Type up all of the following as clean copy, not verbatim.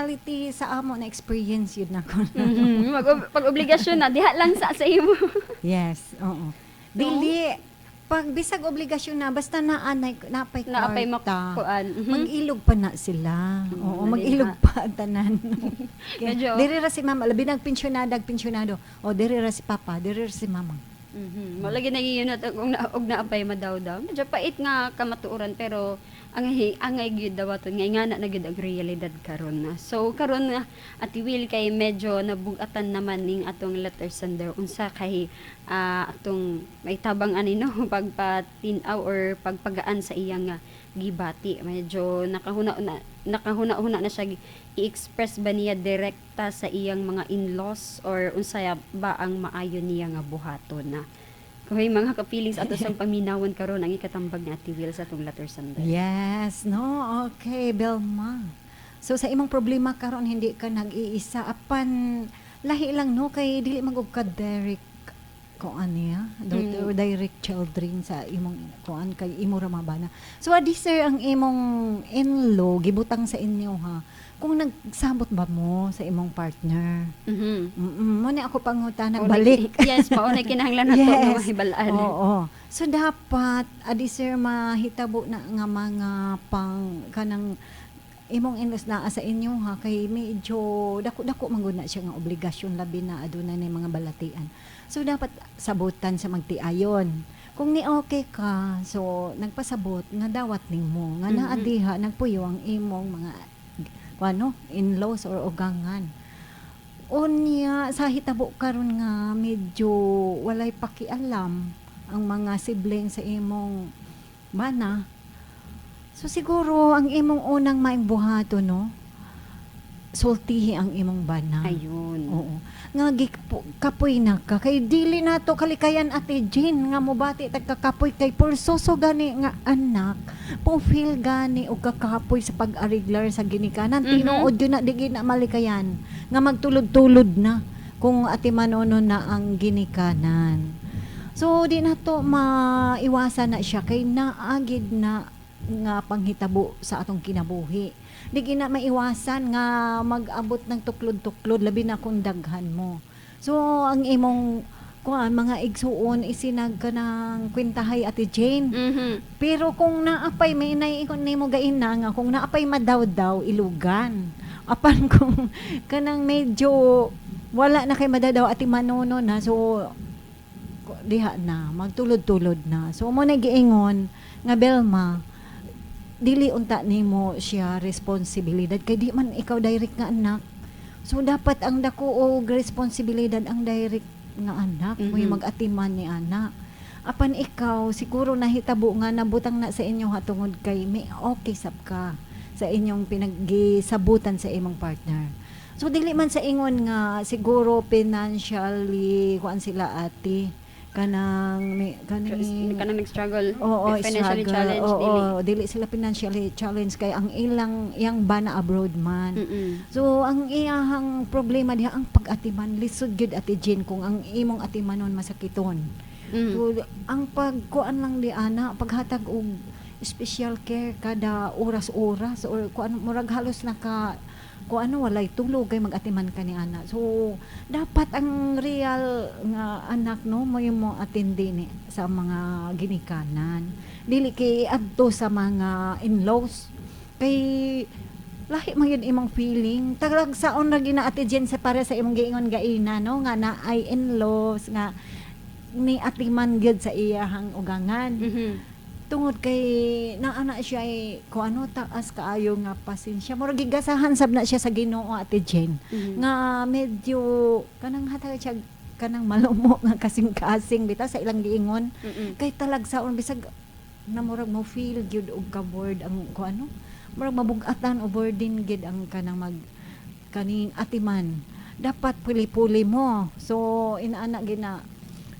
Reality sa amo na experience yun nako. Pag obligasyon na diha lang sa imo. Yes, oo. Dili pag bisag obligasyon na, basta naanay napay Naapay kwarta. makuan. Mag-ilog pa na sila. Oo, dali mag-ilog na. pa ang tanan. Diri ra si mama, labi nag pensyonada, pensyonado. O diri ra si papa, diri ra si mama. Mo lagi nagiyunot og na og naapay madawdaw. Medyo pait nga kamatuoran, pero ang angay gyud dawaton nga ingana na gyud ang realidad karon na. So karon nga, Ate Will, kay medyo nabugatan naman ning atong letter sender, unsa kay atong maitabang ani, no, pagpatin-aw or pagpagaan sa iyang nga gibati. Medyo nakahuna-huna na siya, i-express ba niya direkta sa iyang mga in-laws or unsaya ba ang maayo niya nga buhaton na. Kung may mga ka-feelings, ato sang paminawon karon ang ikatambag ni Ate Will sa atong letter sender. Yes, no? Okay, Belma. So sa imong problema karon, hindi ka nag-iisa, apan lahi lang, no, kay dili man gud ka direct kuan niya, daughter or direct children sa imong kuan, kay imo ra mabana. So adi sir, ang imong in-law gibutang sa inyo ha. Kung nagsabot ba mo sa imong partner? Mo ni ako pangutana balik. Yes, mao na kinahanglan nato nga mahibal-an. Oo. So dapat adi sir mahitabo na nga mga pang kanang imong in-laws naa sa inyo ha, kay medyo dako-dako man gud na siya nga obligasyon, labi na aduna ni mga balatian. So dapat sabutan sa magtiayon. Kung ni okay ka, so nagpasabot nga dawat nimo nga naa diha nagpuyo ang imong mga kuano, in-laws or ugangan. Unya sa hitabo karon nga medyo walay pakialam ang mga sibling sa imong bana. So siguro ang imong unang maing buhaton, no, sultihi ang imong bana. Ayun. Oo. Nga kapoy na ka. Kay dili na to kalikayan, Ate Jean, nga mobati tagkakapoy, kay pursoso gani nga anak. Po feel gani og kakapoy sa pag-ariglar sa ginikanan. Tinuod yun na di gid na malikayan nga magtulod-tulod na kung ate manono na ang ginikanan. So di na to maiwasan na siya kay naagid na nga panghitabo sa atong kinabuhi. Di gina maiwasan nga mag-abot ng tuklod-tuklod, labi na kung daghan mo. So ang imong kuan, mga igsuon, isinag ka ng kwentahay, Ate Jane. Pero kung naapay may naiikon nimo gain na nga kung naapay madawdaw, ilugan. Apan kung kanang medyo wala na kay madadaw, ati manono na, so diha na magtulod-tulod na. So mo na giingon nga Belma, dili unta nimo siya responsibilidad kay di man ikaw direct nga anak. So dapat ang dako og responsibilidad ang direct nga anak, mm mag-atiman ni anak. Apan ikaw siguro nahitabo nga nabutang na sa inyo ha tungod kay may okay sab ka sa inyong pinaggisabutan sa imong partner. So dili man sa ingon nga siguro financially kuan sila, ate, kanang may kaning Kanang nag-struggle. Oo, financially struggle. challenged. Oo, dili. dili sila financially challenged kay ang ilang iyang bana abroad man. So ang iyahang problema diha ang pag-atiman, lisod gyud, Ate Jean, kung ang imong atimanon masakiton. So ang pagkuan lang di ana, paghatag og special care kada oras-oras or kuan, murag halos naka kuan ano, walay tulog kay mag-atiman ka ni ana. So dapat ang real nga anak, no, mo yung mo atindi ni sa mga ginikanan. Dili kay adto sa mga in-laws kay lahi man yun imong feeling. Talag saon ra gina, Ate Jen, sa para sa imong giingon gaina, no, nga naay in-laws nga ni atiman gyud sa iyahang ugangan tungod kay naa na siya ay kung ano, taas kaayo nga pasensya, murag gigasahan sab na siya sa Ginoo, Ate Jen, nga medyo kanang hatag siya kanang malumo nga kasing-kasing bitaw sa ilang giingon kay talagsaon bisag na murag mo feel gyud og ka-bored ang kung ano, murag mabugatan o burden gyud ang kanang mag kaning atiman. Dapat puli-puli mo. So inaana gina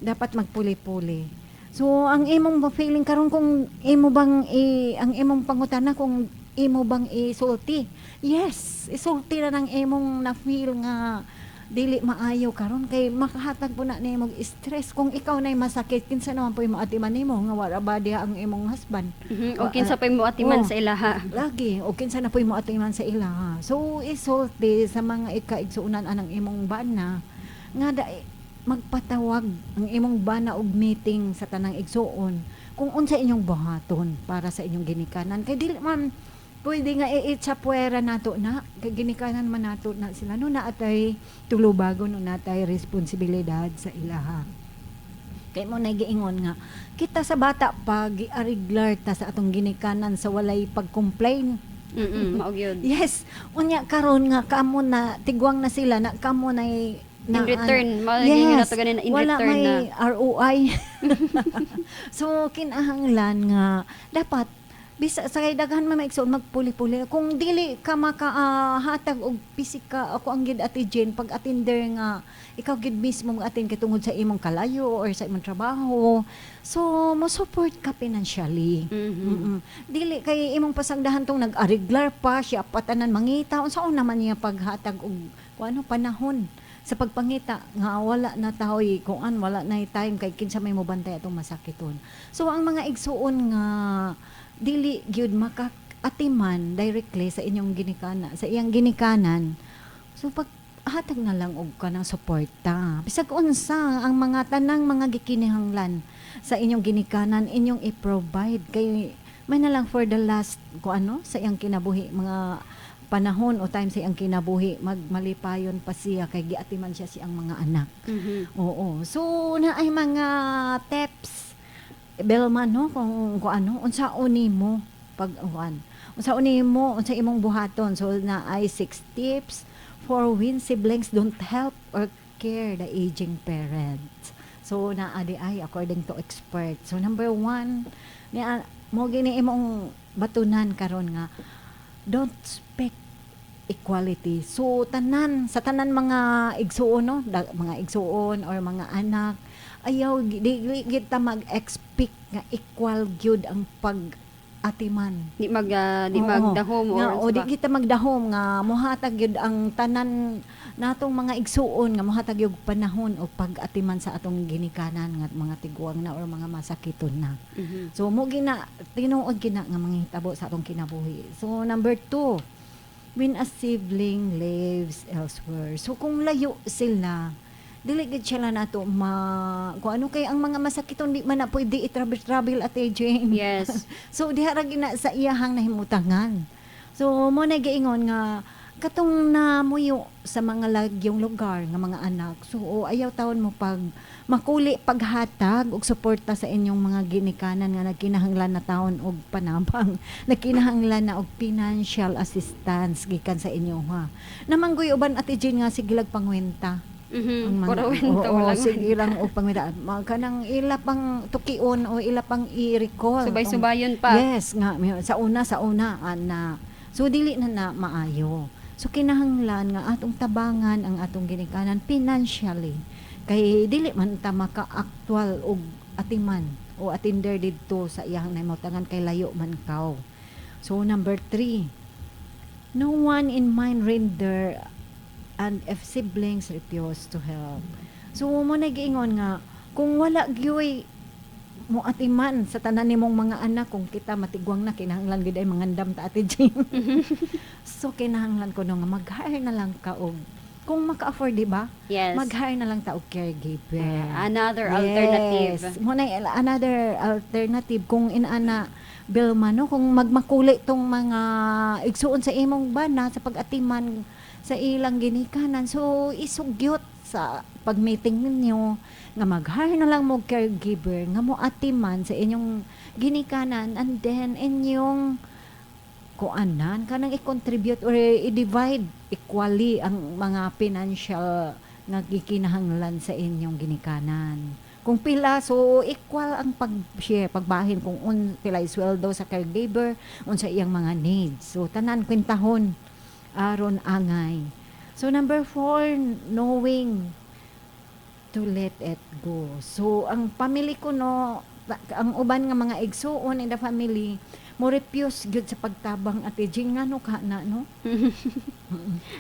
dapat magpuli-puli. So ang imong feeling karon kung imo bang ang imong pangutana kung imo bang isulti, yes, isulti na ng imong na feel nga Dili maayo karon kay makahatag po na nimo og stress kung ikaw nay masakit, kinsa naman po moatiman nimo nga wala ba diha ang imong husband? O kinsa pa'y moatiman sa ilaha. Lagi, o kinsa na po'y moatiman sa ilaha. So isulti sa mga ikaigsuonan anang imong bana nga da magpatawag ang imong bana og meeting sa tanang igsuon kung unsa inyong buhaton para sa inyong ginikanan, kay dili man pwede nga i-itsapuwera nato na kay ginikanan man nato na sila, no? Naatay tulubagon no, natay responsibilidad sa ilaha. Kay mo na giingon nga kita sa bata pa, giariglar ta sa atong ginikanan sa walay pag-complain. Mao gyud. Yes, unya karon nga kamo na, tigwang na sila na, kamo na. In return, mao yes, nato ganin in wala return may na. ROI. So kinahanglan nga dapat bisa sa kay daghan man maigsoon, magpuli-puli kung dili ka makahatag og pisika ako ang gid, Ate Jane, pag attender nga ikaw gid mismo mo attend kay tungod sa imong kalayo or sa imong trabaho, so mo support ka financially. Dili kay imong pasagdahan tong nag-ariglar pa siya patanan mangita, unsaon naman niya paghatag og kung ano panahon sa pagpangita nga wala na taoy kung an wala na time kay kinsa may mobantay atong masakiton. So ang mga igsuon nga dili gyud maka-atiman directly sa inyong ginikana, sa iyang ginikanan, so pag hatag na lang og kanang suporta bisag unsa ang mga tanang mga gikinahanglan sa inyong ginikanan, inyong i-provide kay may na lang for the last ko ano sa iyang kinabuhi, mga panahon o time sa iyang kinabuhi, magmalipayon pa siya kay giatiman siya siyang mga anak. Oo. So na ay mga tips, Belma, no, kung ano unsa nimo pag kuan, unsa nimo, unsa imong buhaton. So na ay six tips for when siblings don't help or care the aging parents. So naa di ay according to expert. So number one niya mo gini imong batunan karon nga don't expect equality. So tanan sa tanan mga igsuon, no, mga igsuon or mga anak, ayaw di kita mag-expect nga equal gyud ang pag atiman. Di magdahom or Nga, o unsa di ba? kita magdahom nga mohatag gyud ang tanan natong mga igsuon nga mohatag gyud panahon o pag-atiman sa atong ginikanan nga mga tiguang na or mga masakiton na. So mo gina tinuod gina nga manghitabo sa atong kinabuhi. So number two, when a sibling lives elsewhere. So kung layo sila, dili gid sila nato ma kung ano kay ang mga masakiton di man na pwede i-travel travel, Ate Jane. So diha ra gina sa iyahang nahimutangan. So mo na giingon nga katong namuyo sa mga lagyong lugar nga mga anak. So ayaw tawon mo pag makuli paghatag og suporta sa inyong mga ginikanan nga nagkinahanglan na taon og panabang, nagkinahanglan na og financial assistance gikan sa inyo ha. Namanggoy uban, Ate Jane, nga sige lag pangwenta. Ang mga Puro wento, oo, walang sige lang og pangwenta. Mga kanang ila pang tukion o ila pang i-recall. Subay-subayon pa. Yes, nga sa una ana. So dili na na maayo. So kinahanglan nga atong tabangan ang atong ginikanan financially. Kay dili man ta maka-actual og atiman o attender didto sa iyang nahimutangan kay layo man kaw. So number three, no one in mind render and if siblings refuse to help. So mo na giingon nga kung wala gyoy mo atiman sa tanan nimong mga anak, kung kita matigwang na, kinahanglan gid ay mangandam ta, Ate Jane. So kinahanglan ko no nga mag-hire na lang ka og kung maka-afford, di ba? Yes. Mag-hire na lang ta og caregiver. Another alternative. Yes. Mo na another alternative kung inana, Belma, no, kung magmakuli tong mga igsuon sa imong bana sa pag-atiman sa ilang ginikanan. So isugyot sa pag-meeting ninyo nga mag-hire na lang mo caregiver nga mo atiman sa inyong ginikanan and then inyong kuanan kanang i-contribute or i-divide equally ang mga financial nga gikinahanglan sa inyong ginikanan. Kung pila, so equal ang pag-share, pagbahin kung pila sweldo sa caregiver, unsa iyang mga needs. So tanan kwentahon aron angay. So number four, knowing to let it go. So ang family ko, no, ang uban nga mga igsuon in the family, Mo refuse gyud sa pagtabang, Ate Jing, ngano ka na, no?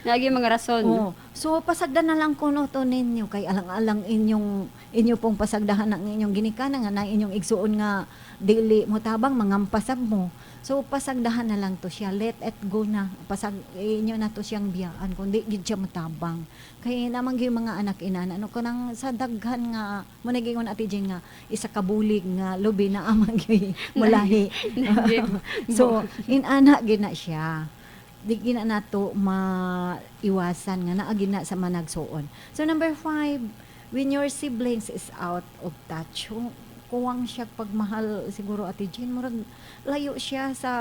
Lagi mga rason. Oo. So pasagdan na lang kuno to ninyo kay alang-alang inyong inyo pong pasagdahan ang inyong ginikanan nga na inyong igsuon nga dili mo tabang, mangampasab mo. So pasagdahan na lang to siya. Let it go na. Pasag inyo na to siyang biyaan kung di gid siya motabang. Kay namang gyud mga anak inana ano kanang sa daghan nga mo nagingon, Ate Jing, nga isa ka bulig nga lubi na amang gyud mulahi. So inana gina siya, di gina nato maiwasan nga naa gina sa managsuon. So number 5, when your siblings is out of touch, kuwang siya pagmahal siguro, Ate Jean, murag layo siya sa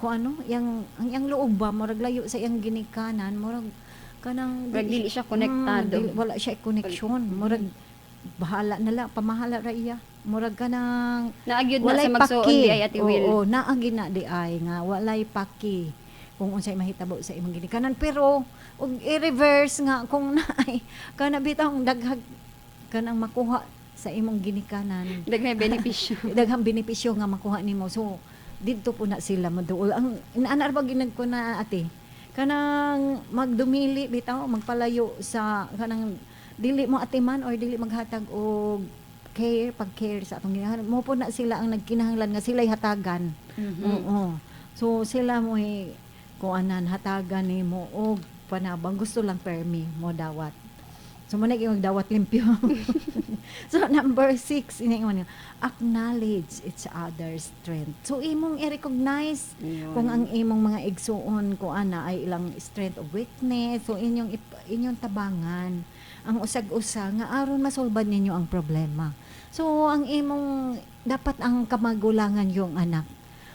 kung ano, yang ang iyang loob ba, murag layo sa iyang ginikanan, murag kanang Murag dili siya konektado. Wala siya connection. Murag bahala na lang, pamahala ra iya. Murag kanang Naagyud na walay sa magsuon paki. di ay, Ate Will. Oo, naagi na di ay nga walay paki kung unsay mahitabo sa imong ginikanan, pero og i-reverse nga kung naay kana bitawng daghag kanang makuha sa imong ginikanan, Daghay benepisyo. Daghang benepisyo nga makuha nimo, so didto po na sila maduol. Ang inaana ba ginag ko na, ate, kanang magdumili bitaw, magpalayo sa kanang dili mo atiman or dili maghatag og care, pag-care sa atong ginikanan mo po na sila ang nagkinahanglan nga sila'y hatagan. Oo. So sila mo kuanan, hatagan nimo og panabang, gusto lang permi mo dawat. So mo na dawat limpyo. So number 6, ini niya, acknowledge each other's strength. So imong i-recognize Ayun. kung ang imong mga igsuon ko ana ay ilang strength o weakness. So inyong tabangan ang usag-usa nga aron masolban ninyo ang problema. So ang imong dapat ang kamagulangan yung anak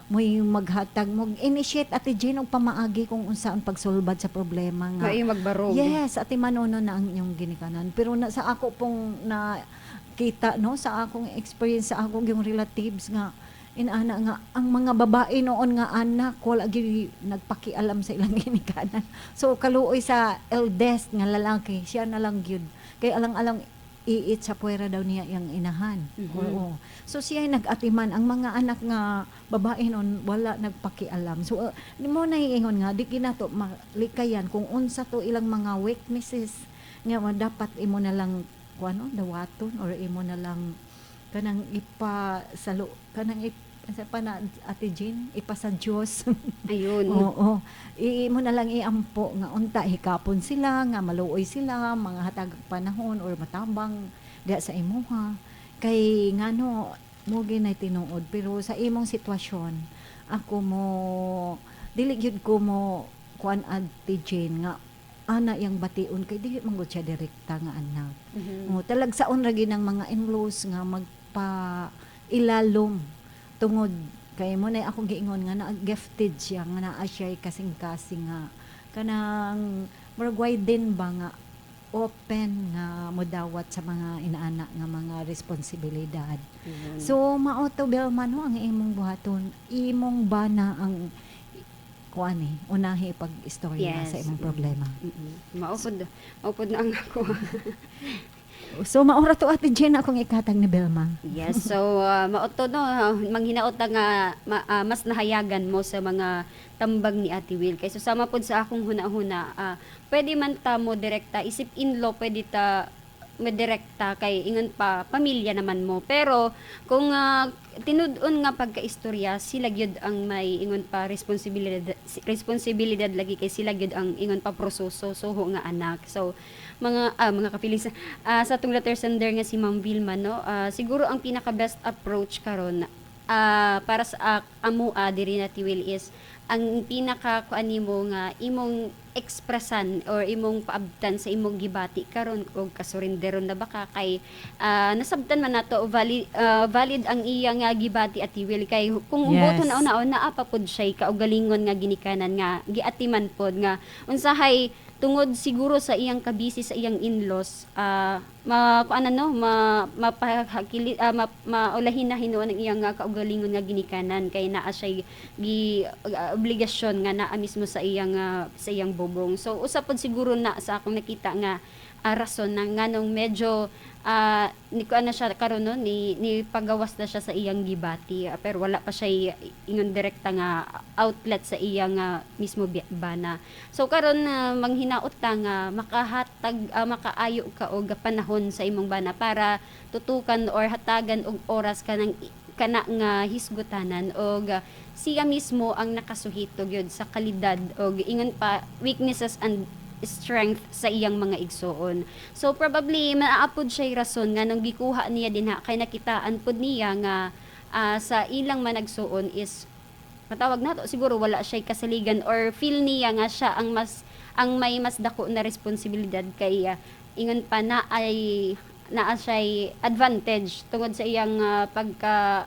mo'y maghatag mo initiate, Ate Jane, og pamaagi kung unsaon pagsulbad sa problema nga Maayo magbarog. Yes, ate, manono na ang inyong ginikanan. Pero na, sa ako pong na kita, no, sa akong experience, sa akong yung relatives nga inana nga ang mga babae noon nga anak wala gyud nagpakialam sa ilang ginikanan. So kaluoy sa eldest nga lalaki, siya na lang gyud. Kay alang-alang iit sa puwera daw niya yang inahan. Oo. So siya ay nag-atiman, ang mga anak nga babae noon wala nagpakialam. So mo naiingon nga di kinato malikayan kung unsa to ilang mga weaknesses nga dapat imo na lang kuano dawaton or imo na lang kanang ipa salo kanang ip, sa pa na, Ate Jean, ipa sa Dios. Ayun. Oo. Imo na lang iampo nga unta hikapon sila, nga maluoy sila, mga hatag panahon or matabang diha sa imuha. Kay ngano mo ginay tinuod, pero sa imong sitwasyon ako mo dili gyud ko mo kuan, Ate Jane, nga ana yang bation kay dili man gud siya direkta nga anak. Oh, talagsaon ra gyud ang mga in-laws nga magpa ilalom tungod kay mo na ako giingon nga na gifted siya nga naa siya kasing-kasing nga kanang murag widen ba nga open nga modawat sa mga inaana nga mga responsibilidad. So mao to, Belma, no, ang imong buhaton, imong bana ang kuan eh, unahi pag istorya sa imong problema. Maupod na ang ako. So maura to, Ate Jen, akong ikatag ni Belma. Yes, so mao to, no, manghinaot ta nga mas nahayagan mo sa mga tambag ni Ate Will. Kay sama pod sa akong huna-huna, pwede man ta mo direkta isip in-law, pwede ta direkta kay ingon pa pamilya naman mo. Pero kung tinud-on nga pagkaistorya, sila gyud ang may ingon pa responsibilidad, responsibilidad lagi kay sila gyud ang ingon pa proseso suho nga anak. So mga ka-feelings, sa atong letter sender nga si Ma'am Vilma, no, siguro ang pinaka best approach karon para sa amua diri na Will is ang pinaka kuan nimo nga imong expressan or imong paabtan sa imong gibati karon og kasurenderon na baka kay nasabtan man nato valid ang iya nga gibati, Ate Will, kay kung uboton na una naa pa pod siya kaugalingon nga ginikanan nga giatiman pod nga unsahay tungod siguro sa iyang kabisi sa iyang in-laws, ma kuan ano ma mapahakili, maulahin na hinuon ang iyang nga kaugalingon nga ginikanan kay naa siya gi obligasyon nga naa mismo sa iyang buhat. bubong. So usa pod siguro na sa akong nakita nga rason na nganong medyo ni kuan na siya karon, no, ni pagawas na siya sa iyang gibati. Pero wala pa siya ingon direkta nga outlet sa iyang mismo bana. So karon manghinaot ta nga makahatag, makaayo ka og panahon sa imong bana para tutukan or hatagan og oras kanang kana nga hisgutanan og siya mismo ang nakasuhito gyud sa kalidad og ingon pa weaknesses and strength sa iyang mga igsuon. So probably maaapod siya rason nga nung gikuha niya dinha kay nakitaan pud niya nga sa ilang managsuon is matawag nato siguro wala siya kasaligan or feel niya nga siya ang may mas dako na responsibilidad kay ingon pa na ay naa siya advantage tungod sa iyang pagka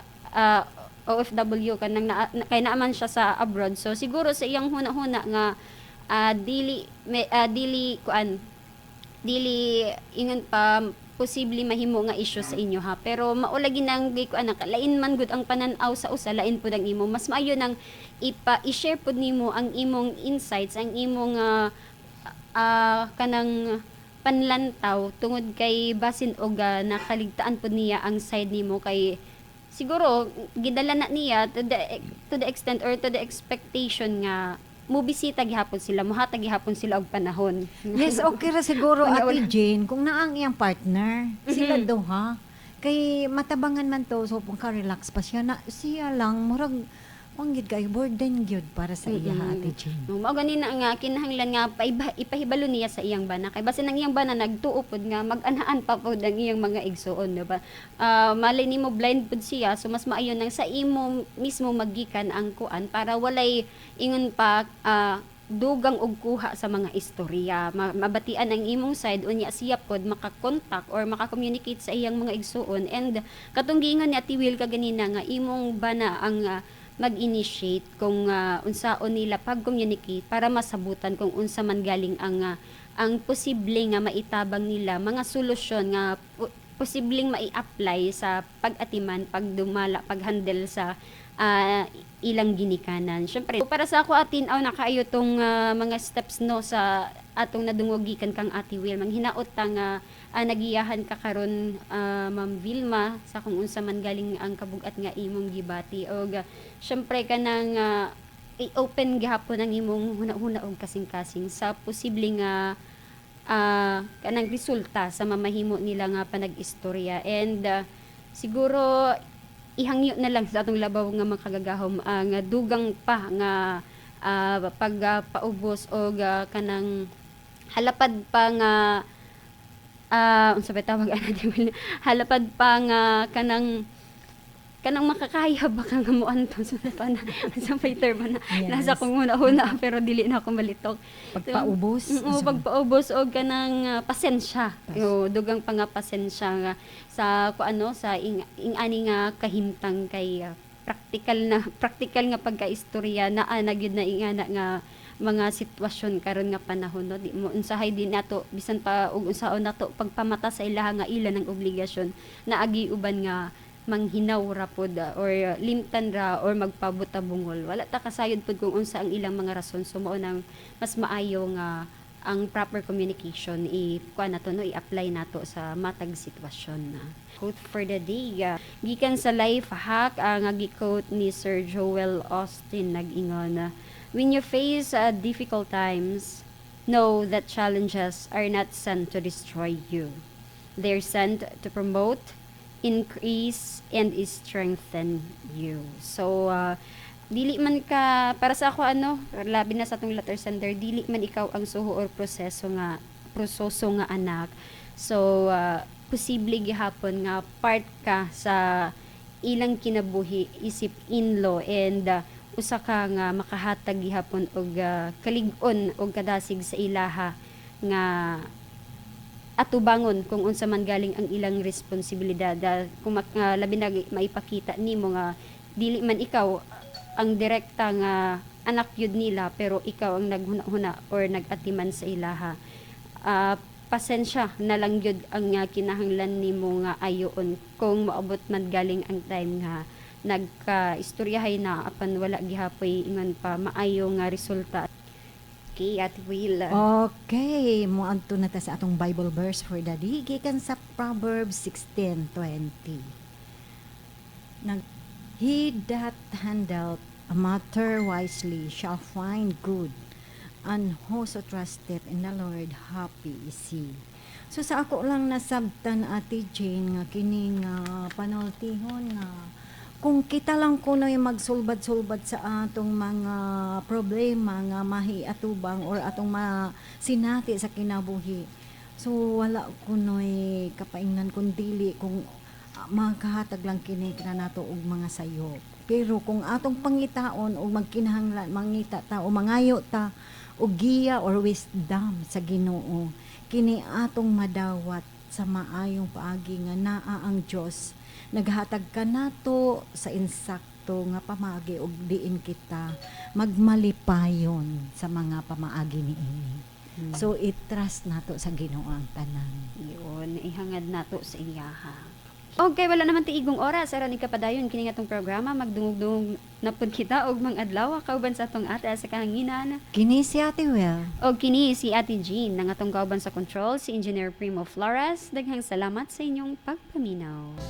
OFW kanang kay naaman siya sa abroad. So siguro sa iyang huna-huna nga dili kuan, dili ingon pa posible mahimo nga issue sa inyo ha, pero mao lagi nang di ko anak, lain man gud ang panan-aw sa usa, lain pud ang imo. Mas maayo nang ipa i-share pud nimo ang imong insights, ang imong kanang panlantaw tungod kay basin og nakaligtaan pud niya ang side nimo kay siguro gidala na niya to the extent or to the expectation nga mubisita gihapon sila, muhatag gihapon sila og panahon. Yes, okay ra siguro, Wala, Ate wala. Jane, kung naa ang iyang partner, sila duha. Kay matabangan man to, so kung ka-relax pa siya na siya lang murag wanggid kay burden gyud para sa iya, Ate Jane. No, mao gani na nga kinahanglan nga ipahibalo niya sa iyang bana kay basin ang iyang bana nagtuo pod nga mag-anahan pa pod ang iyang mga igsuon, di ba? Malay nimo blind pod siya, so mas maayo nang sa imo mismo magikan ang kuan para walay ingon pa dugang og kuha sa mga istorya. Mabatian ang imong side, unya siya pod makakontak or maka-communicate sa iyang mga igsuon. And katong giingon ni Ate Will kaganina nga imong bana ang mag-initiate kung unsaon nila pag-communicate para masabutan kung unsa man galing ang posible nga maitabang nila mga solusyon nga posibleng mai-apply sa pag-atiman, pagdumala, pag-handle sa ilang ginikanan. Syempre, para sa ako atin aw nakaayo tong mga steps, no, sa atong nadungog gikan kang Ate Will. Manghinaot ta nga nagiyahan ka karon, Ma'am Vilma, sa kung unsa man galing ang kabugat nga imong gibati og syempre kanang i-open gihapon ang imong huna-huna og kasing-kasing sa posible nga kanang resulta sa mamahimo nila nga panag-istorya. And siguro ihangyo na lang sa atong labaw nga makagagahom nga dugang pa nga pagpaubos og kanang halapad pa nga unsa ba tawag ana di ba? Halapad pa nga kanang makakaya ba ka nga moantos sa pana sa fighter ba na nasa akong huna-huna pero dili na ako malitok. Pagpaubos. Oo, pagpaubos og kanang pasensya. Yo, dugang pa nga pasensya nga sa kuano sa ing ani nga kahimtang kay practical na practical nga pagkaistorya naa na gyud na ingana nga mga sitwasyon karon nga panahon, no. Di mo unsahay di nato bisan pa og unsaon nato pagpamata sa ilaha nga ila ng obligasyon, naagi uban nga manghinaw ra pod or limtan ra or magpabuta-bungol. Wala ta kasayod pod kung unsa ang ilang mga rason, so mao nang mas maayo nga ang proper communication i kuan nato, no, i-apply nato sa matag sitwasyon na. Quote for the day gikan sa Life Hack nga gi-quote ni Sir Joel Osteen, nag-ingon na, "When you face difficult times, know that challenges are not sent to destroy you. They're sent to promote, increase, and strengthen you." So dili man ka, para sa ako ano, labi na sa atong letter sender, dili man ikaw ang suho or proseso nga anak. So posible gihapon nga part ka sa ilang kinabuhi isip in-law and usa ka nga makahatag gihapon og kalig-on og kadasig sa ilaha nga atubangon kung unsa man galing ang ilang responsibilidad. Kung labi na maipakita nimo nga dili man ikaw ang direkta nga anak yun nila pero ikaw ang naghuna-huna or nag-atiman sa ilaha. Pasensya na lang yun ang kinahanglan nimo nga ayoon kung maabot man galing ang time nga nagka-istoryahay na apan wala gihapoy ingon pa maayo nga resulta. Okay, Ate Will. Okay, moadto na ta sa atong Bible verse for the day gikan sa Proverbs 16:20. Nag "He that handleth a matter wisely shall find good, and whoso trusteth in the Lord, happy is he." So sa ako lang nasabtan, Ate Jane, nga kini nga panultihon nga kung kita lang kuno'y magsulbad-sulbad sa atong mga problema nga mahiatubang or atong masinati sa kinabuhi. So wala kuno'y kapaingnan kung dili kung makahatag lang kini nato og mga sayop. Pero kung atong pangitaon og magkinahanglan mangita ta o mangayo ta og giya or wisdom sa Ginoo, kini atong madawat sa maayong paagi nga naa ang Dios naghatag kanato sa insakto nga pamaagi og diin kita magmalipayon sa mga pamaagi niini. So i-trust nato sa Ginoo ang tanan. Yun, ihangad nato sa iyaha. Okay, wala naman tiigong oras aron ikapadayon kini nga atong programa. Magdungog-dungog na pud kita og mga adlaw kauban sa atong ate sa kahanginan. Kini si Ate Will. Og kini si Ate Jean, nang atong kauban sa control si Engineer Primo Flores. Daghang salamat sa inyong pagpaminaw.